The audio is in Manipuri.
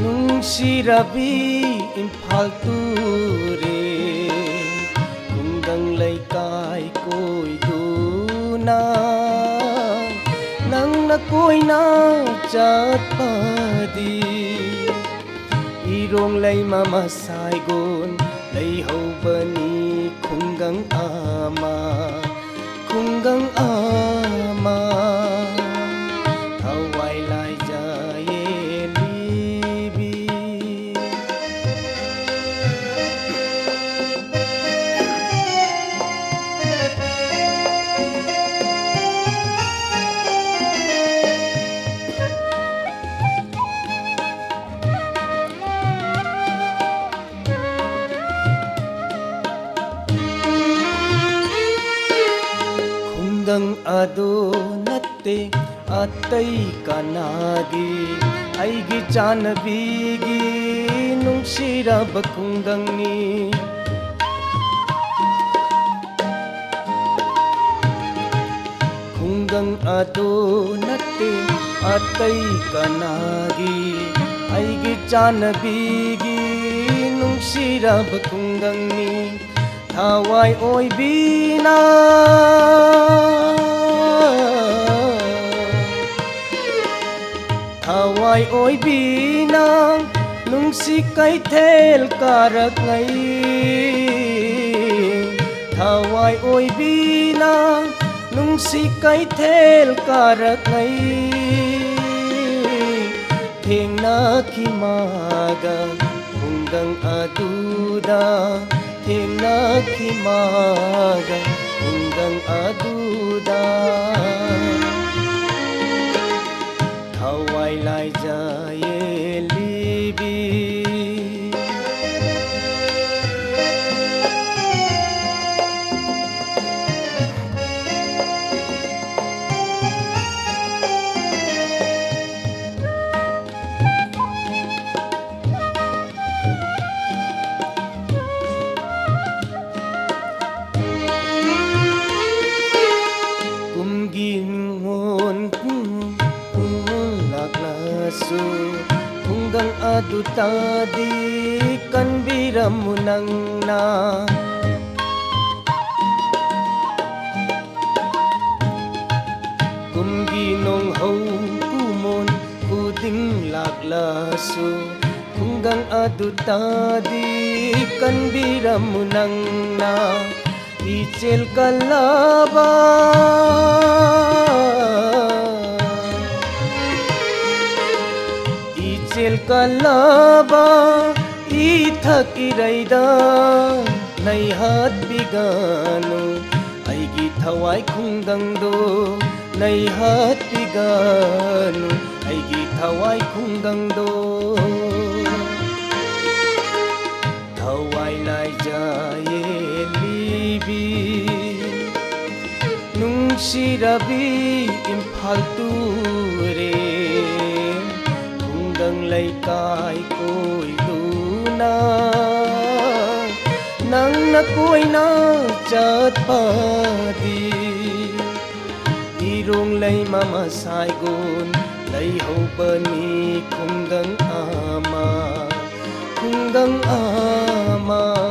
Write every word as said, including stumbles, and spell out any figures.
ꯅꯨꯡꯁꯤꯔꯕꯤ ꯏꯝꯐꯥꯜ ꯇꯨꯔꯦꯜ, ꯈꯨꯡꯒꯪ ꯂꯩꯀꯥꯏ ꯀꯣꯏꯗꯨꯅ ꯅꯪꯅ ꯀꯣꯏꯅ ꯆꯠꯄꯗꯤ, ꯏꯔꯣꯡ ꯂꯩꯃ ꯃꯁꯥꯏꯒꯣꯟ ꯂꯩꯍꯧꯕꯅꯤ ꯈꯨꯡꯒꯪ ꯑꯃ, ꯈꯨꯡꯒꯪ ꯑꯃ, ꯊꯋꯥꯏ ꯂꯥꯏꯖ ꯌꯦꯜꯂꯤꯕꯤ꯫ ꯈꯨꯡꯒꯪ ꯑꯗꯨ ꯅꯠꯇꯦ ꯑꯇꯩ ꯀꯅꯥꯒꯤ, ꯑꯩꯒꯤ ꯆꯥꯟꯅꯕꯤꯒꯤ ꯅꯨꯡꯁꯤꯔꯕ ꯈꯨꯡꯒꯪꯅꯤ꯫ ꯈꯨꯡꯒꯪ ꯑꯗꯨ ꯅꯠꯇꯦ ꯑꯇꯩ ꯀꯅꯥꯒꯤ, ꯑꯩꯒꯤ ꯆꯥꯟꯅꯕꯤꯒꯤ ꯅꯨꯡꯁꯤꯔꯕ ꯈꯨꯡꯒꯪꯅꯤ꯫ ꯊꯋꯥꯏ ꯑꯣꯏꯕꯤꯅ, ꯊꯋꯥꯏ ꯑꯣꯏꯕꯤꯅ ꯅꯨꯡꯁꯤ ꯀꯩꯊꯦꯜ ꯀꯥꯔꯛꯉꯩ, ꯊꯋꯥꯏ ꯑꯣꯏꯕꯤꯅ ꯅꯨꯡꯁꯤ ꯀꯩꯊꯦꯜ ꯀꯥꯔꯛꯉꯩ, ꯊꯦꯡꯅꯈꯤ ꯃꯥꯒ ꯈꯨꯡꯒꯪ ꯑꯗꯨꯗ, ꯊꯦꯡꯅꯈꯤ ꯃꯥꯒ ꯈꯨꯡꯒꯪ ꯑꯗꯨꯗ꯫ ꯊꯋꯥꯏ ꯂꯥꯏꯖ ꯌꯦꯜꯂꯤꯕꯤ꯫ ꯀꯨꯝꯒꯤ ꯅꯤꯉꯣꯜ ꯁꯨ ꯈꯨꯡꯒꯪ ꯑꯗꯨꯇꯗꯤ ꯀꯟꯕꯤꯔꯝꯃꯨ ꯅꯪꯅ꯫ ꯀꯨꯝꯒꯤ ꯅꯣꯡꯍꯧ ꯀꯨꯃꯣꯟ ꯈꯨꯗꯤꯡ ꯂꯥꯛꯂꯁꯨ ꯈꯨꯡꯒꯪ ꯑꯗꯨꯇꯗꯤ ꯀꯟꯕꯤꯔꯝꯃꯨ ꯅꯪꯅ꯫ ꯏꯆꯦꯜ ꯀꯜꯂꯕ, ꯏꯆꯦꯜ ꯀꯜꯂꯕ ꯏꯊꯛ ꯏꯔꯩꯗ ꯅꯩꯍꯠꯄꯤꯒꯅꯨ꯫ ꯑꯩꯒꯤ ꯊꯋꯥꯏ ꯈꯨꯡꯒꯪꯗꯣ ꯅꯩꯍꯠꯄꯤꯒꯅꯨ꯫ ꯑꯩꯒꯤ ꯊꯋꯥꯏ ꯈꯨꯡꯒꯪꯗꯣ꯫ ꯊꯋꯥꯏ ꯂꯥꯏꯖ ꯌꯦꯜꯂꯤꯕꯤ ꯅꯨꯡꯁꯤꯔꯕꯤ ꯏꯝꯐꯥꯜ ꯇꯨꯔꯦꯜ, ꯈꯨꯡꯒꯪ ꯂꯩꯀꯥꯏ ꯀꯣꯏꯗꯨꯅ ꯅꯪꯅ ꯀꯣꯏꯅ ꯆꯠꯄꯗꯤ ꯏꯔꯣꯡ ꯂꯩꯃ ꯃꯁꯥꯏꯒꯨꯟ ꯂꯩꯍꯧꯕꯅꯤ ꯈꯨꯡꯒꯪ ꯑꯃ, ꯈꯨꯡꯒꯪ ꯑꯃ꯫